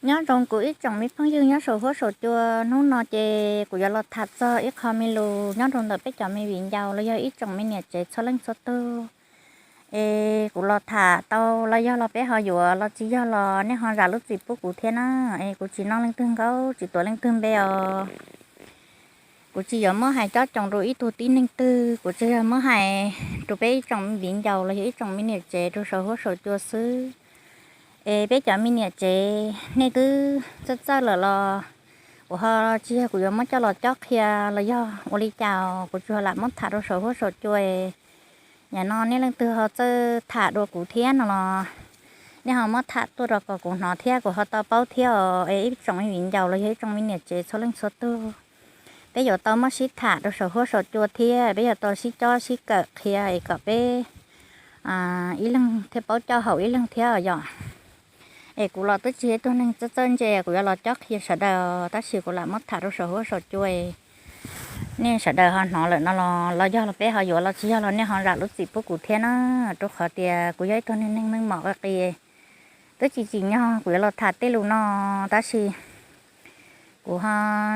Nyob zoo kuv ib tsoom me phooj ywg nyob saum huab saum cua, hnub no ces kuv yuav los tham txog ib qho me lus nyob rau ntawm peb cov me viv ncaus los yog ib tsoom me niam tsev txhua leej txhua tug. Es kuv los tham tau los yog los peb ho yuav los tsis yog los nej ho zam lub txim pub kuv thiab na. Es kuv tsis noj leej twg nkaub tsis tuav leej twg npe os. Kuv tsis yuav muab hais cob coos rau ib tug tib neeg twg, kuv tsuas yog muab hais rau peb ib tsoom viv ncaus los yog ib tsoom me niam tsev rau saum huab saum cua xwb. Es peb cov me niam tsev nej twb txawj txawj lawm los kuv ho tsis yog kuv yuav muab coj los cob qhia los yog ua li cas, kuv tsuas lam muab tham rau saum huab saum cua. Yam no nej leej twg ho txawj tham dua kuv thiab no los nej ho muab tham tuaj rau kom kuv hnov thiab kuv ho tau paub thiab os. Es ib tsoom me viv ncaus los yog ib tsoom me niam tsev txhua leej txhua tug, peb yuav tau muab sib tham rau saum huab saum cua thiab peb yuav tau sib cob sib kawm qhia es kom peb ib leeg thiaj paub coj haum ib leeg thiab yom. Es kuv los twb tsis yog ib tug neeg txawj txawj ntse kuv yuav los cob qhia sawv daws, tab sis kuv lam muab tham rau saum huab saum cua. Nej sawv daws ho hnov lawm no los los yog los peb ho yuav los tsis yog los nej ho zam lub txim pub kuv thiab na. Rau qhov tias kuv yog ib tug neeg meej mom qis qis, twb tsis tsim nyog kuv yuav los tham tej lus no, tab sis kuv ho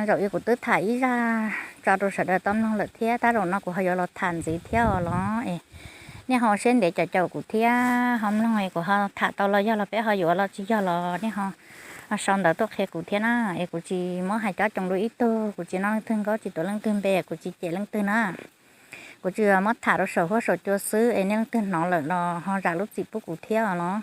zaum ib kuv twb tham ib zaj tso rau sawv daws tau mloog lawm thiab, tab zaum no kuv ho yuav los tham ntxiv thiab os los. Es nej ho siab ntev caum caum kuv thiab ho mloog es kuv ho tham tau los yog los peb ho yuav los tsis yog los nej ho sau ntawv tuaj qhia kuv thiab na. Es kuv tsis muab hais cob coos rau ib tug, kuv tsis noj leej twg nkaub tsis tuav leej twg npe, kuv tsis cem leej twg na. Kuv tsuas muab tham rau saum huab saum cua xwb es nej leej twg hnov lawm los ho zam lub txim pub kuv thiab os los.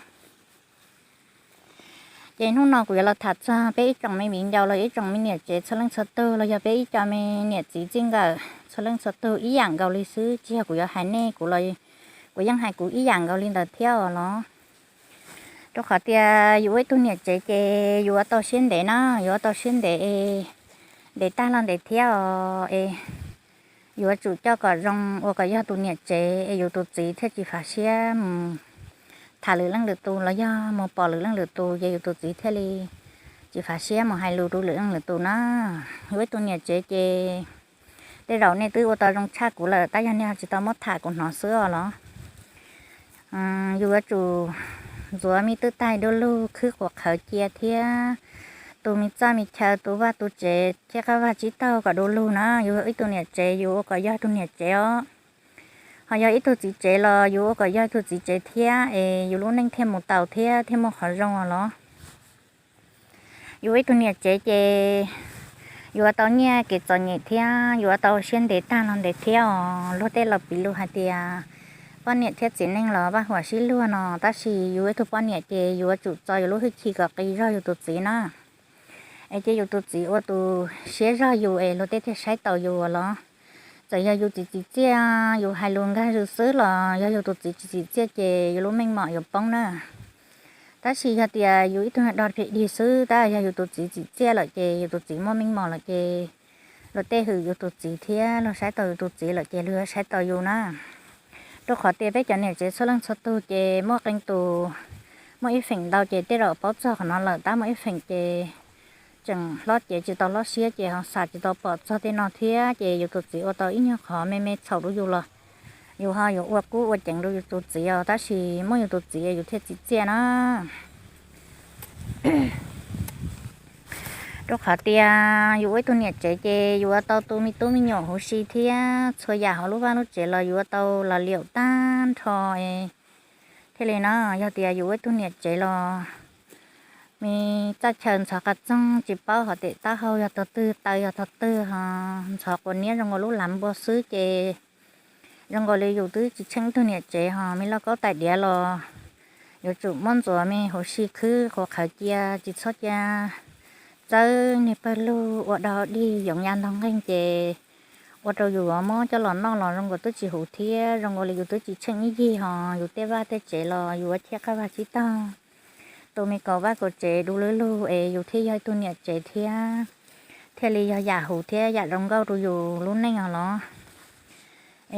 Ces hnub no kuv yuav los tham txog peb ib tsoom me viv ncaus los ib tsoom me niam tsev txhua leej txhua tug los yog peb ib co me niam txiv txij nkawm txhua leej txhua tug ib yam nkaus li xwb, tsis yog kuv yuav hais nej, kuv yeej hais kuv ib yam nkaus li ntawd thiab os los. Rau qhov tias yus ua ib tug niam tsev ces yus yuav tau siab ntev na, yus yuav tau siab ntev es ntev tag los ntev thiab os es yuav tsum coj kom zoo ua kom yog tus niam tsev es yus tus txiv thiaj tsis fav siab mus tham lwm leej lwm tus los yog mus pom lwm leej lwm tus ces yus tus txiv thiaj li tsis fav siab mus hais lus rau lwm leej lwm tus na. Yus ua ib tug niam tsev ces tej zaum nej twb ua tau zoo tshaj kuv lawm tab yog nej ho tsis tau muab tham kuv hnov xwb os los. Yus yuav tsum ntxuav me twj taig du lug, khwb quav qhawv cia thiab tu me txaj me chaw, tu vaj tu tsev thiab qab vaj tsib taug kom du lug na. Yus ua ib tug niam tsev yus ua kom yog ib tug niam tsev os. Ho yog ib tug txiv tsev los yus ua kom yog ib tug txiv tsev thiab es yus lub neej thiaj mus taus thiab thiaj muaj qhov zoo os los. Yus ua ib tug niam tsev ces yuav tau nyiaj kev txom nyem thiab yuav tau siab ntev tag los ntev thiab os. Luag tej laus piv lus hais tias poj niam thiab txiv neej los vaj huam sib luag no, tab sis yus ua ib tug poj niam ces yus yuav tsum txo yus lub hwj chim kom qis zog yus tus txiv na. Es cia yus tus txiv ua tus siab zog yus es luag tej thiaj saib taus yus los. Txawm yog yus txiv tsim txiaj, yus hais lus nkag zus xwb los yog yus tus txiv tsis tsim txiaj ces yus lub meej mom yuav poob na. Tab sis yog tias yus ib tug do phem dig xwb, tab yog yus tus txiv tsim txiaj lawm ces yus tus txiv muaj meej mom lawm ces luag tej hwm yus tus txiv thiab luag saib taus yus tus txiv lawm ces luag yuav saib taus yus na. Rau qhov tias peb cov niam tsev txhua leej txhua tug ces muaj qee tus muaj ib feem ntau ces tej zaum paub txog qhov no lawm, tab muaj ib feem ces tseem hlob cev tsis tau hlob siab ces ho xav tsis tau pom txog tej no thiab ces yus tus txiv ua tau ib nyuag qhov me me txhaum rau yus los yus ho yuav ua kub ua ceev rau yus tus txiv os, tab sis muaj yus tus txiv yus thiaj tsim txiaj na. Rau qhov tias yus ua ib tug niam tsev ces yus yuav tau tu me tub me nyuam huv si thiab txhua yam hauv lub vaj lub tsev los yus yuav tau los liaum tag nrho thiaj li no. Yog tias yus ua ib tug niam tsev los me txaj chaw ntxhov qas txoog tsis paub hov tes taub hau yog tog twg taw yog tog twg ho ntxhov quav niab zoo nkaus lub lav npua xwb ces zoo nkaus li yus twb tsis tsheej ib tug niam tsev ho me lauj kaub tais diav los yuav tsum muab ntxuav me huv si khwb quav qhawv cia, tsis txhob cia txawb niag pawg lug ua dog dig yoov ya ntog nqeeg ces ua rau yus muab coj los noj los zoo nkaus twb tsis huv thiab zoo nkaus li yus twb tsis tsheej ib yig ho yus tej vaj tej tsev los yus ua cheb qab vag tsib taug, tu me kaum vaj kaum tsev du lub lug es yus thiaj yog ib tug niam tsev thiab thiaj li yog yam huv thiab yam zoo nkauj rau yus lub neej os los.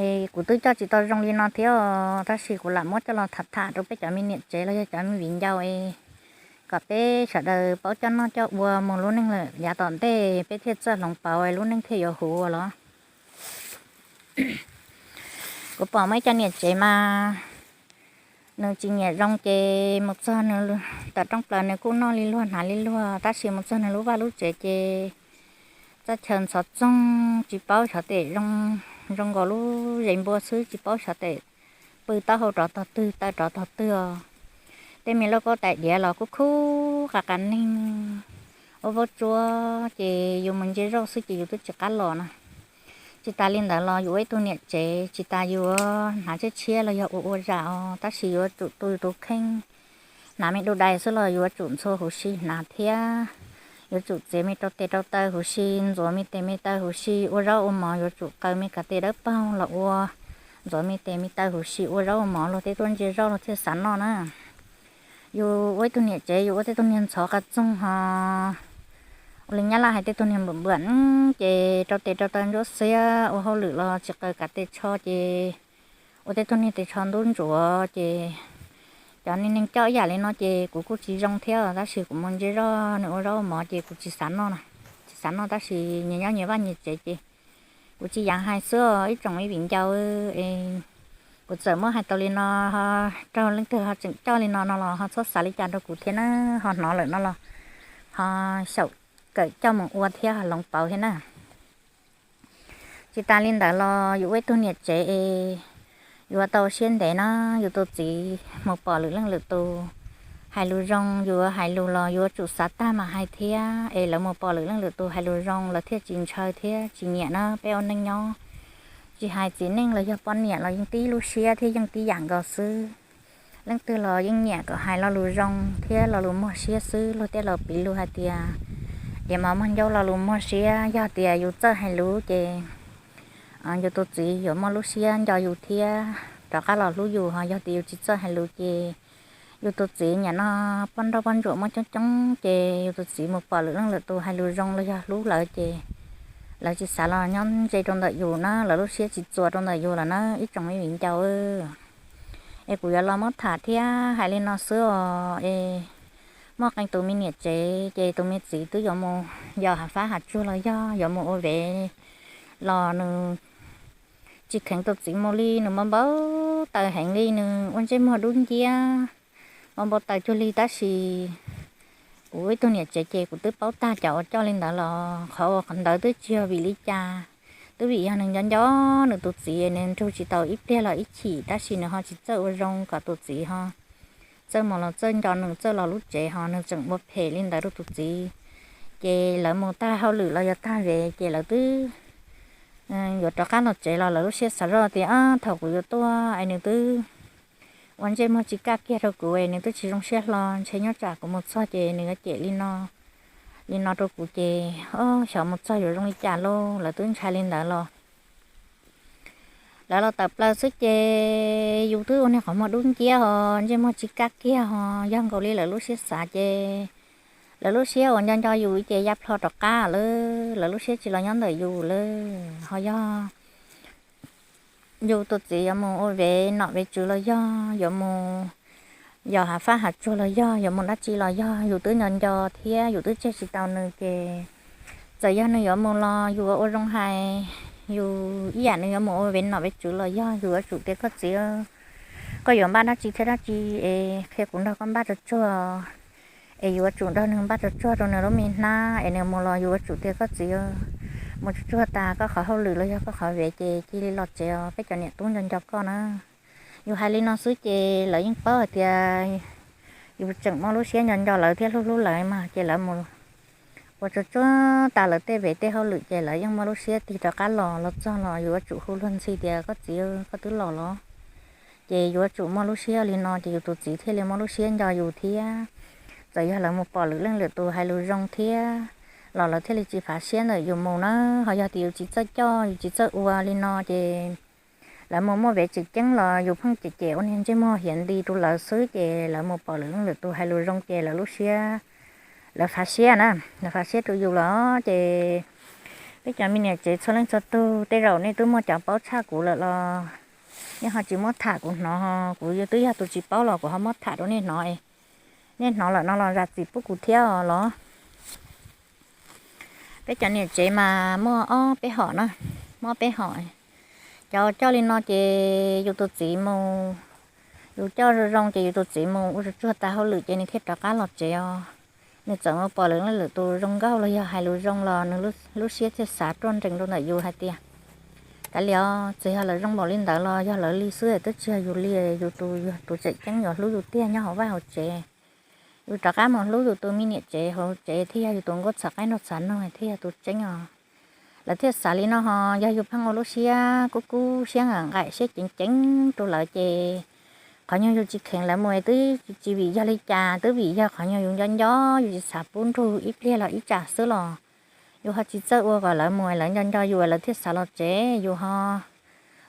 Es kuv twb coj tsis tau zoo li no thiab os, tab sis kuv lam muab coj los tham tham rau peb cov me niam tsev los yog cov me viv ncaus es kom peb sawv daws paub coj noj coj ua mus lub neej lawm yav tom ntej peb thiaj txawj hloov pauv es lub neej thiaj yuav huv los. Kuv pom muaj ib co niam tsev mas nws tsis nyiam zoo ces mus txog nws tawm rooj plaws nws kuj noj li luag hnav li luag, tab sis mus txog nws lub vaj lub tsev ces txoj chaw ntxhov txoog, tsis paub xyov tes zoo, zoo nkaus lub zes npua xwb, tsis paub xyov tes pw taub hau rov tog twg taw rov tog twg os. Tej me lauj kaub tais diav los kuj khub qa qa neeg, ua vaub tsuab ces yus mus ntsia zoj xwb ces yus twb tsis qab los na. Tsis tas li ntawd los yus ua ib tug niam tsev, tsis tas yus hnav tshiab tshiab los yog ua ua zam os, tab sis yuav tsum tu yus tus kheej. Hnav me du dais xwb los yuav tsum ntxhua huv si hnav thiab, yuav tsum txiav me rau tes rau taw huv si, ntxuav me tes me taw huv si, ua zaub ua mov yuav tsum qaws me kav tes dawb paug los ua, ntxuav me tes me taw huv si, ua zaub ua mov luag tej tuaj ntsia zoj luag thiaj xav noj na. Yus ua ib tug niam tsev yus ua tej tug niag ntxhov qa txoog ho ua li nyab laj hais tej tug niag npam npam ces rau tes rau taw ntsuab xiab, ua hauj lwm los tsis qaws kav tes tsho ces ua tej tug niag tes tsho ntub ntsuav ces cov neeg coj ib yam li no ces kuv kuj tsis zoo thiab, tab sis kuv mus ntsia zoj nws ua zaub ua mov ces kuv tsis xav noj, tsis xav noj, tab sis nyias nyob nyias vaj nyias tsev ces kuv tsis yeev hais xwb os ib tsoom me viv ncaus. Kuv txawm muab hais tau li no, raug leej twg ho tseem coj li no no los ho txhob xav li cas rau kuv thiab na, ho hnov lawm no los ho xyaum kawm coj mus ua thiab ho hloov pauv thiab na. Tsis tas li ntawd los yus ua ib tug niam tsev es yuav tau siab ntev na, yus tus txiv mus pom lwm leej lwm tus hais lus zoo, yus hais lus los yuav tsum xav tag mas hais thiab, es lawv mus pom lwm leej lwm tus hais lus zoo lawv thiaj tsis ntshaw thiab tsis nyiam na. Peb ua neej nyob tsis hais txiv neej los yog poj niam los yeej tib lub siab thiab yeej tib yam nkaus xwb. Leej twg los yeej nyiam kom hais lo lus zoo thiab lo lus muag siab xwb, luag tej laus piv lus hais tias diav mos muag ncauj lo lus muag siab. Yog tias yus txawj hais lus ces yus tus txiv yuav muaj lub siab nco yus thiab rov qab los hlub yus, ho yog tias yus tsis txawj hais lus ces yus tus txiv nyiam noj poj nrauj poj ntsuam muaj coob coob ces yus tus txiv mus pom lwm leej lwm tus hais lus zoo los yog hlub lawv ces lawv tsis xav los nyob ze rau ntawm yus na, lawv lub siab tsis txuas rau ntawm yus lawm na ib tsoom me viv ncaus. Es kuv yuav los muab tham thiab hais li no xwb os. Es muaj qee tus me niam tsev ces tus me txiv twb yuav mus yos hav fab hav tsuag los yog yuav mus ua vev los nws tsis kheev tus txiv mus li, nws npau npau taws heev li, nws ua ntsej muag dub nciab, npau npau taws cuag li. Tab sis kuv ib tug niam tsev ces kuv twb paub tag cov uas coj li ntawd los qhov uas qhov ntawd twb tsis yog vim li cas, twb vim yog nws nco nco nws tus txiv, nws nrug tsis tau ib pliag los ib chim, tab sis nws ho tsis txawj ua zoo kom tus txiv ho txawj mus los txawj nco nws, txawj los lub tsev, ho nws tseem ua phem li ntawd rau tus txiv. Ces lawv mus tag hauj lwm los yog tag vev ces lawv twb yuav rov qab los tsev los lawv lub siab xav zoj tias thaum kuv yuav tuaj es nws twb ua ntsej muag tsis kaj kiag rau kuv es nws twb tsis zoo siab hlo, ntshe nyob tsam kuv mus txog ces nws yuav cem li no li no rau kuv ces xyov mus txog yuav zoo li cas lauj. Lawv twb ntshai li ntawd los lawv los tawm plaws xwb ces yus twb ua niag qhov muag dub nciab ho ntsej muag tsis kaj kiag ho yog nkaus li lawv lub siab xav ces lawv lub siab uas nco nco yus ces ya plho rov qab lawm, lawv lub siab tsis los nyob ntawm yus lawm. Ho yog yus tus txiv yuav mus ua vev nom vev tswv los yog yuav mus yos hav fab hav tsuag los yog yuav mus dab tsi los yog yus twb nco nco thiab yus twb tseg tsis tau nws ces txawm yog nws yuav mus los yus ua zoo hais, yus ib yam nws yuav mus ua vev nom vev tswv los yog yus yuav tsum tias koj txiv, koj yuav npaj dab tsi thiab dab tsi es qhia kuv nrog koj npaj tsuag tsuag, es yus yuav tsum nrog nws npaj tsuag tsuag rau nws lub me hnab es nws mus los yus yuav tsum tias koj txiv, mus tsuag tsuag tas koj qhov hauj lwm los yog koj qhov vev ces cia li los tsev os, peb cov niam tub nco nco koj na. Yus hais li no xwb ces lawv yeej paub hais tias yus tseem muaj lub siab nco nco lawv thiab hlub hlub lawv mas ces lawv mus ua tsuag tsuag tas lawv tej vev tej hauj lwm ces lawv yeej muaj lub siab tig rov qab los, los txog los yus yuav tsum hu luag ntxhi tias koj txiv koj twb los los. Ces yuav tsum muaj lub siab li no ces yus tus txiv thiaj li muaj lub siab nco yus thiab. Txawm yog lawv mus pom lwm leej lwm tus hais lus zoo thiab los lawv thiaj li tsis fav siab ntawm yus mus na. Ho yog tias yus tsis txawj coj yus tsis txawj ua li no ces lawv mus muaj vev tseem ceeb los yus pheej cem cem ua niag ntsej muag hiav nti rau lawv xwb ces lawv mus pom lwm leej lwm tus hais lus zoo ces lawv lub siab, lawv fav siab na, lawv fav siab rau yus los ces peb cov me niam tsev txhua leej txhua tug tej zaum nej twb muaj cov paub tshaj kuv lawm los nej ho tsis muab tham kuv hnov, kuv twb yog tus tsis paub los kuv ho muab tham rau nej hnov. Nej hnov lawm no los zam txim pub kuv thiab os los. Peb cov niam tsev mas muaj ob peb hom na, muaj ob peb hom. Cov coj li no ces yus tus txiv mus Yus coj zoo zoo ces yus tus txiv mus ua tsuag tsuag tas hauj lwm ces nws thiaj rov qab los tsev os. Nws txawm mus pom lwm leej lwm tus zoo nkauj los yog hais lus zoo los nws lub siab thiaj xav ruaj nrees rau ntawm yus hais tias, kav liam, txawm yog lawv zoo npaum li ntawd los yog lawv li xwb, twb tsis yog yus li, yus tus yog tus tseem ceeb yuav hlub yus tiag nyob hauv vaj hauv tsev. Yus rov qab mus hlub yus tus me niam tsev hauv tsev thiaj yog yus tus nkauj txhav qaib nrog txhav noog thiaj yog tus tseeb os. Lawv thiaj xav li no ho, yog yus pheej ua lub siab kub kub siab nqaim nqaim siab ceev ceev rau lawv ces qhov nyuag yus tsis kheev lawv mus twb tsis vim yog li cas, twb vim yog qhov nyuag yus nco nco, yus tsis xav pub nrug ib pliag los ib tsam xwb los yus ho tsis txawj ua kom lawv mus, lawv nco nco yus lawv thiaj xav los tsev, yus ho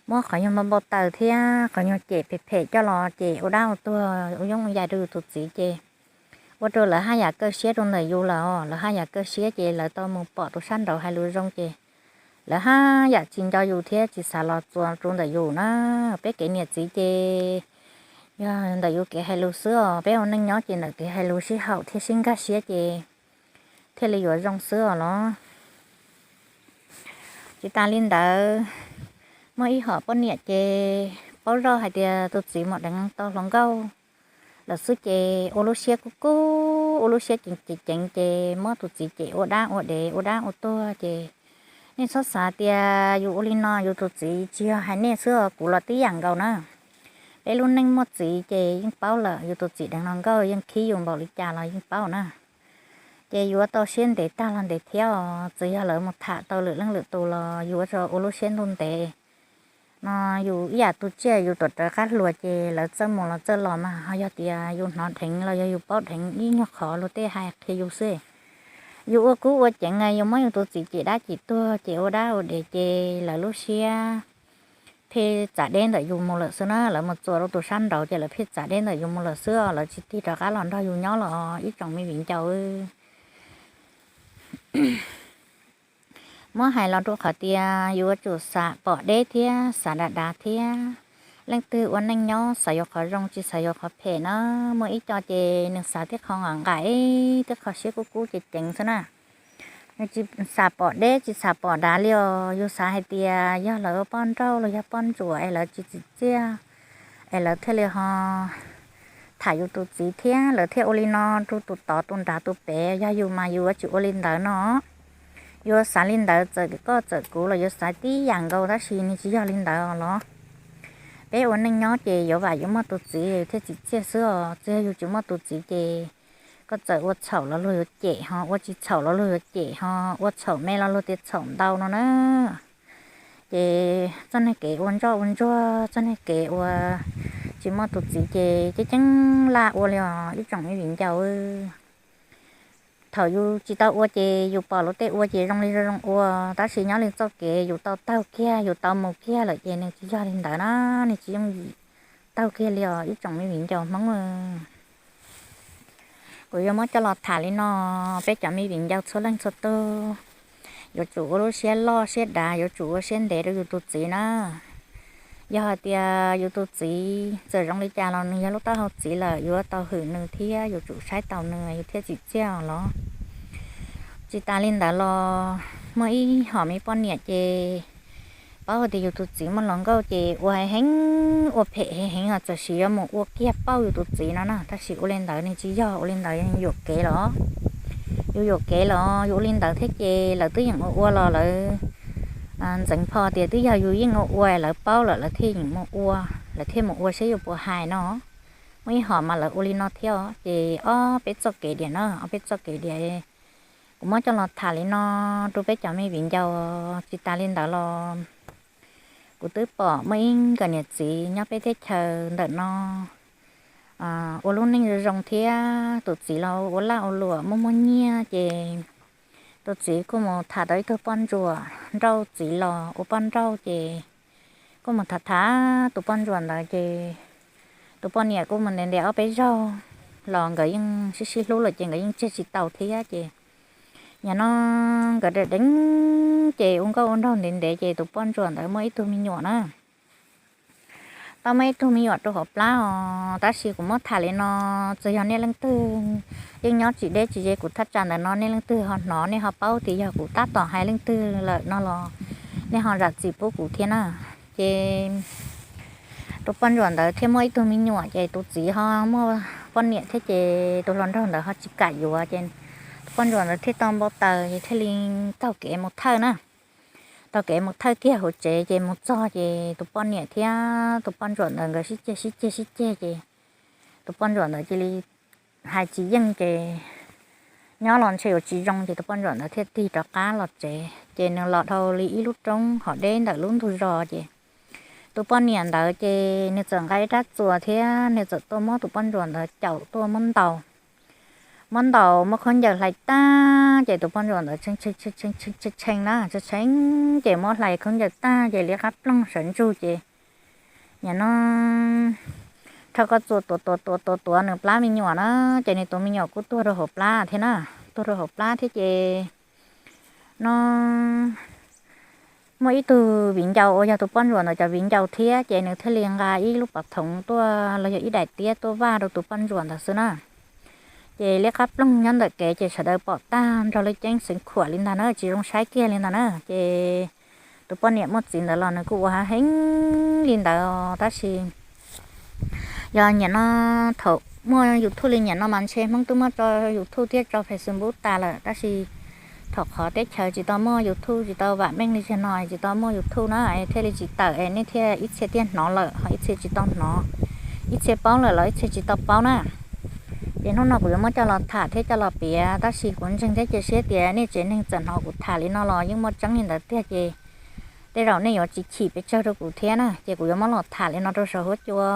muab qhov nyuag npau npau taws thiab qhov nyuag cem phem phem coj los ces ua dab ua tuag ua yooj ua yam rau yus tus txiv ces ua rau lawv haj yam kaj siab rau ntawm yus lawm, lawv haj yam kaj siab ces lawv tau mus pom tus sab nraud hais lus zoo ces lawv haj yam tsis nco yus thiab tsis xav los txuas rau ntawm yus na. Peb kev niam txiv ces yog ntawm yus kev hais lus xwb os, peb ua neej nyob ces ntawm kev hais lus sib haum thiab sib nkag siab ces thiaj li yuav zoo xwb os los. Tsis tas li ntawd, muaj ib hom poj niam ces paub zoj hais tias tus txiv mus deev tau hluas nkauj lawm xwb ces ua lub siab kub kub, ua lub siab ceev ceev ces muab tus txiv cem ua dab ua dev ua dab ua tuag ces nej txhob xav tias yus ua li no yus tus txiv tsis yog hais nej xwb os, kuv los tib yam nkaus na. Peb lub neej muaj txiv ces yeej paub lawm, yus tus txiv deev hluas nkauj yeej khib yus npaum li cas los yeej paub na. Ces yuav tau siab ntev tag los ntev thiab os, txawm yog lawv mus tham tau lwm leej lwm tus los yuav ua lub siab ntuj ntev no. Yus ib yam tus tsiaj yus tuam rawv qab hluas ces lawv txawj mus los txawj los mas ho yog tias yus hnov dheev los yog yus paub dheev ib nyuag qhov luag tej hais qhia yus xwb. Yus ua kub ua ceev, yus muab yus tus txiv cem dab cem tuag ces ua dab ua dev ces lawv lub siab pheej txav deb ntawm yus mus lawm xwb na. Lawv mus txuas rau tus sab nraud ces lawv pheej txav deb ntawm yus mus lawm xwb os, lawv tsis tig rov qab los nrog yus nyob los ib tsoom me viv ncaus. Muab hais los rau qhov tias yuav tsum xav pom deb thiab xav dav dav thiab. Leej twg ua neej nyob xav yuav qhov zoo tsis xav yuav qhov phem na. Muaj ib co ces nws xav tib qho nqaim nqaim, tib qho siab kub kub ceev ceev xwb na. Nws tsis xav pom deb tsis xav pom dav li os. Yus xav hais tias yog lawv ua poj nrauj los yog poj ntsuam es lawv tsis tsim txiaj es lawv thiaj li ho tham yus tus txiv thiab lawv thiaj ua li no rau tus tod tus nrad tus pem. Yog yus mas yus yuav tsis ua li ntawd no. Yuav xav li ntawd txawm koj txawm kuv los yuav xav tib yam nkaus tab sis nws tsis yog li ntawd los. Peb ua neej nyob ces yuav vam yuav muaj tus txiv thiaj tsim txiaj xwb os. Txawm yog yus tsis muaj tus txiv ces koj txawm ua txhaum los luag yuav cem ho, ua tsis txhaum los luag yuav cem ho, ua txhaum me los luag tias txhaum ntau no na. Ces txoj neeg kev ua ntsoj ua ntsuag, txoj neeg kev ua tsis muaj tus txiv ces ceeb ceeb laj ua li os ib tsoom me viv ncaus. Thaum yus tsis tau ua ces yus pom luag tej ua ces zoo li zoo zoo ua, tab sis nyob li txoj kev yus tau taug kiag yus tau mus kiag lawm ces nws tsis yog li ntawd na, nws tsis yooj yim taug kiag li os ib tsoom me viv ncaus Hmoob. Kuv yuav muab coj los tham li no, peb cov me viv ncaus txhua leej txhua tug yuav tsum ua lub siab loj siab dav, yuav tsum ua siab ntev rau yus tus txiv na. Yog hais tias yus tus txiv txawm zoo li cas los nws yog lub taub hau txiv lawm, yuav tau hwm nws thiab yuav tsum saib taus nws yus thiaj tsim txiaj os los. Tsis tas li ntawd los muaj ib hom me poj niam ces paub hais tias yus tus txiv muaj hluas nkauj ces ua heev heev, ua phem heev heev os, txawm sis yuav mus ua kiag pauj yus tus txiv no na, tab sis ua li ntawd nws tsis yog, ua li ntawd yuam kev los. Yus yuam kev los yus ua li ntawd thiab ces lawv twb yeem ua ua los lawv ntxeev pho tias twb yog yus yeej ua ua lawv paub lawm lawv thiaj yeem mus ua, lawv thiaj mus ua saib yus puas hais no. Muaj ib hom mas lawv ua li no thiab os, ces ob peb txoj kev diam na, ob peb txoj kev diam kuv muab coj los tham li no rau peb cov me viv ncaus. Tsis tas li ntawd los kuv twb pom muaj ib nkawm niam txiv nyob peb teb chaws ntawm no ua lub neej zoo zoo thiab tus txiv los ua laj ua luam muaj muaj nyiaj ces tus txiv kuj mus tham tau ib tug poj ntsuam nrauj txiv los ua poj nrauj ces kuj mus tham tham tus poj ntsuam ntawd ces tus poj niam kuj mus ntev ntev ob peb zaug los nkawd yeej sib sib hlub lawm ces nkawd yeej tseg tsis tau thiab ces yog no nkawd deev deev ces ua nkauj ua nraug ntev ntev ces tus poj ntsuam ntawd muaj ib tug me nyuam na. Tau muaj ib tug me nyuam rau hauv plab os, tab sis kuv muab tham li no, txawm yog nej leej twg yeej nyob tsis deb tsis ze kuv thaj tsam ntawm no, nej leej twg ho hnov nej ho paub tias yog kuv tab tom hais leej twg lawm no los nej ho zam txim pub kuv thiab na. Ces tus poj ntsuam ntawd thiaj muaj ib tug me nyuam, ces tus txiv ho muaj poj niam thiab, ces tus hluas nraug ntawd ho tsis kam yuav, ces tus poj ntsuam ntawd thiaj tau npau taws, ces thiaj li taug kev mus thawj na. Taug kev mus thawj kiag hauv tsev, ces mus txog ces tus poj niam thiab tus poj ntsuam ntawd nkawd sib ceg sib ceg sib ceg, ces tus poj ntsuam ntawd cia li hais tsis yeej, ces nyob los ntshe yuav tsis zoo, ces tus poj ntsuam ntawd thiaj tig rov qab los tsev. Ces nws los dhau li ib lub roob hov deb ntawm lub ntug zos, ces tus poj niam ntawd ces nws txawm nqa ib rab txuas thiab nws txawm tuaj muab tus poj ntsuam ntawd caum tuaj muab ntaus. Muab ntaus muab khaub ncaws hlais tag, ces tus poj ntsuam ntawd tshee tshee tshee tshee na, tshee tshee, ces muab hlais khaub ncaws tag ces liab qab ploog sawv ntsug, ces nim no rho koj txuas tuav tuav tuav tuav tuav nws plab me nyuam na, ces nws tus me nyuam kuj tuag rau hauv plab thiab na, tuag rau hauv plab thiab ces no muaj ib tug viv ncaus uas yog tus poj ntsuam ntawd cov viv ncaus thiab, ces nws thiaj li nqa ib lub pov thoov tuaj los yog ib daim tiab tuaj vaj rau tus poj ntsuam ntawd xwb na. Ces liab qab ploog nyob ntawm kev, ces sawv daws pom tag nrog lub ceeb xeev khuam li ntag na, tsis zoo saib kiag li ntag na. Ces tus poj niam muaj txiv ntawd los nws kuj ua heev li ntawd, tab sis yog nim no thaum muaj YouTube li nim no mas ntshe Hmoob twb muab tso YouTube thiab tso Facebook tas lawm, tab sis thaum qhov teb chaws tsis tau muaj YouTube, tsis tau vam meej li zaum no, tsis tau muaj YouTube na, thiaj li tsis tawm, nej thiaj ib txhia thiaj hnov lawm, ho ib txhia tsis tau hnov, ib txhia paub lawm los ib txhia tsis tau paub na. Ces hnub no kuv yuav muab coj los tham thiab coj los piav, tab sis kuv ntseeg thiab cia siab tias nej tsev neeg txawm hnov kuv tham li no los yeej muaj tseeb li ntawd tiag, ces tej zaum nej yuav tsis chim pes tsawg rau kuv thiab na. Ces kuv yuav muab los tham li no rau saum huab cua,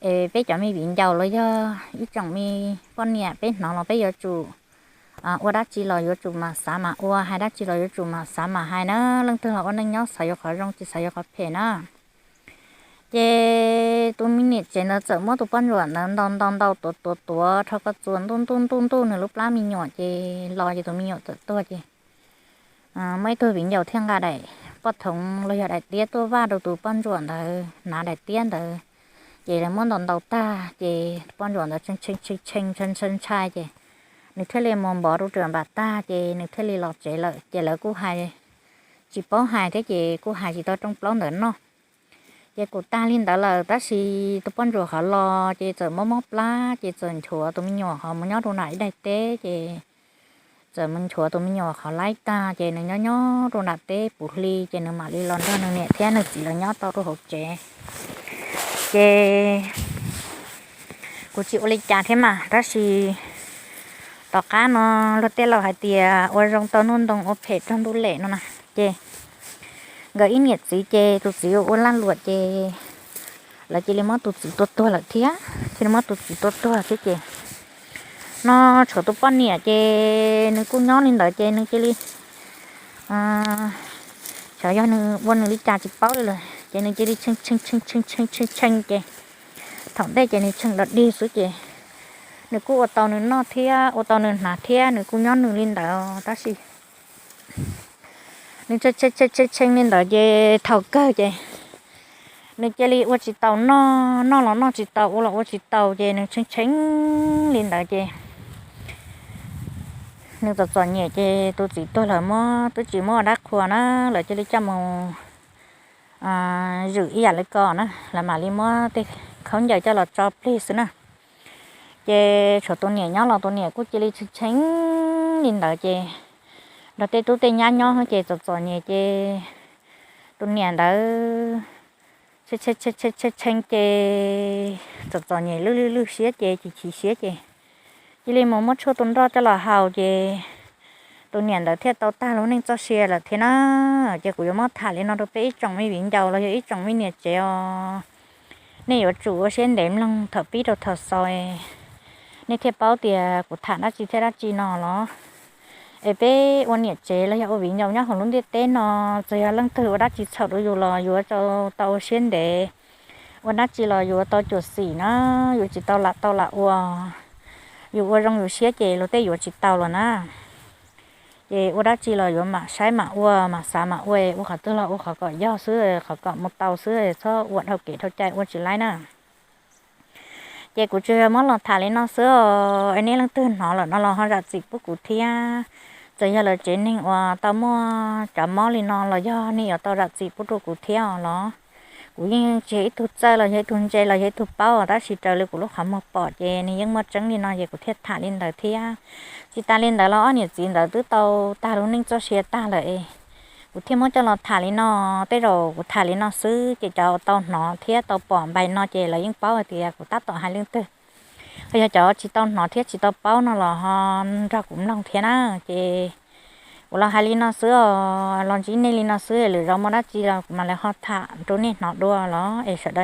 es peb cov me viv ncaus los yog ib tsoom me poj niam peb hnov los peb yuav tsum ua dab tsi los yuav tsum mam xav mam ua, hais dab tsi los yuav tsum mam xav mam hais na. Leej twg los ua neej nyob xav yuav qhov zoo tsis xav yuav qhov phem na. Ces tus me niam tsev ntawd txawm muab tus poj ntsuam ntawd ntaus ntaus ntaus tuav tuav tuav rho koj txuas ntuj ntuj ntuj ntuj nws lub plab me nyuam, ces los ces tus me nyuam txawm tuag ces muaj ib tug viv ncaus thiaj nqa daim poj thoov los yog daim tiab tuaj vaj rau tus poj ntsuam ntawd, hnav daim tiab ntawd, ces lawv muab ntaus ntaus tag ces tus poj ntsuam ntawd tshee tshee tshee ntshai ntshai ces nws thiaj li mus npov rau ram npam tag ces nws thiaj li los tsev lawm, ces lawv kuj hais tsis paub hais thiab ces kuj hais tsis tau rooj plaub ntawm no. Ces kuv tag li ntawd lawm tab sis tus poj ntsuam qhov los ces txawm mob mob plab ces txawm nchuav tus me nyuam qhov mus nyob rau nram ib daim teb ces txawm mus nchuav tus me nyuam qhov laib tag ces nws nyob nyob rau nram teb puv hli ces nws mam li los nrog nws niam thiab nws txiv lawv nyob tau rau hauv tsev. Ces kuv tsis ua li cas thiab mas, tab sis tom qab no luag tej laus hais tias ua zoo tau nuj ntoo, ua phem raug ntuj lem no na. Ces nkawd ib niam txiv ces tus txiv ua ua lag luam ces lawv cia li muab tus txiv tua tuag lawm thiab, cia li muab tus txiv tua tuag thiab ces no tshuav tus poj niam ces nws kuj nyob li ntawd ces nws cia li xyov yog nws ua nws li cas tsis paub li lawm ces nws cia li tshee tshee tshee tshee tshee tshee ces thaum ntej ces nws tshee dog dig xwb ces nws kuj ua tau nws noj thiab ua tau nws hnav thiab nws kuj nyob nws li ntawd tab sis nws tshee tshee tshee tshee li ntawd ces thaum kawg ces nws cia li ua tsis tau noj, noj los noj tsis tau, ua los ua tsis tau ces nws tshee tshee li ntawd ces nws txom txom nyem ces tus txiv tuag lawm muab, twb tsis muab ua dab qhua na, lawv cia li coj mus zwm ib yam li ko na, lawv mam li muab tej khaub ncaws coj los tso plig xwb na. Ces tshuav tus niam nyob los tus niam kuj cia li tshee tshee li ntawd ces nrog tej tub tej nyab nyob ces txom txom nyem ces tus niam ntawd tshee tshee ces txom txom nyem lwj lwj lwj siab ces chim chim siab ces cia li mus muab tshuaj tus nroj coj los haus ces tus niam ntawd thiaj tau tag lub neej txoj sia lawm thiab na. Ces kuv yuav muab tham li no rau peb ib tsoom me viv ncaus los yog ib tsoom me niam tsev os, nej yuav tsum ua siab ntev mloog thaum pib rau thaum xaus, nej thiaj paub tias kuv tham dab tsi thiab dab tsi no los. Es peb ua niam tsev los yog ua viv ncaus nyob hauv lub ntiaj teb no, txawm yog leej twg ua dab tsi txhaum rau yus los yuav tsum tau ua siab ntev, ua dab tsi los yuav tau cuam xim na, yuav tsis tau lam tau lam ua. Yus ua zoo yus siab ces luag tej yuav tsis tau los na. Ces ua dab tsi los yuav mam saib mam ua, mam xav mam ua, ua qhov twg los ua qhov kom yog xwb, qhov kom mus tau xwb, txhob ua dhau kev dhau cai ua tsis laib na. Ces kuv tsuas yog muab los tham li no xwb os, es nej leej twg hnov lawm no los ho zam txim pub kuv thiab. Txawm yog lawv tsev neeg uas tau muaj cov mob li no los yog nej yuav tau zam txim pub rau kuv thiab os los. Kuv yeej tsis yog ib tug txawj los yog ib tug ntse los yog ib tug paub, tab sis raws li kuv lub qhov muag pom ces nws yeej muaj tseeb li no ces kuv thiaj tham li ntawd thiab. Tsis tas li ntawd los ob niam txiv ntawd twb tau tag lub neej txoj sia tag lawm es kuv thiaj muab coj los tham li no. Tej zaum kuv tham li no xwb ces cov tau hnov thiab tau pom npaim no ces lawv yeej paub hais tias kuv tab tom hais leej twg. Ho yog cov tsis tau hnov thiab tsis tau paub no los ho nrog kuv mloog thiab na. Ces kuv los hais li no xwb os, los ntsib nej li no xwb, lwm zaus muaj dab tsi los kuv mam li ho tham rau nej hnov dua los es sawv daws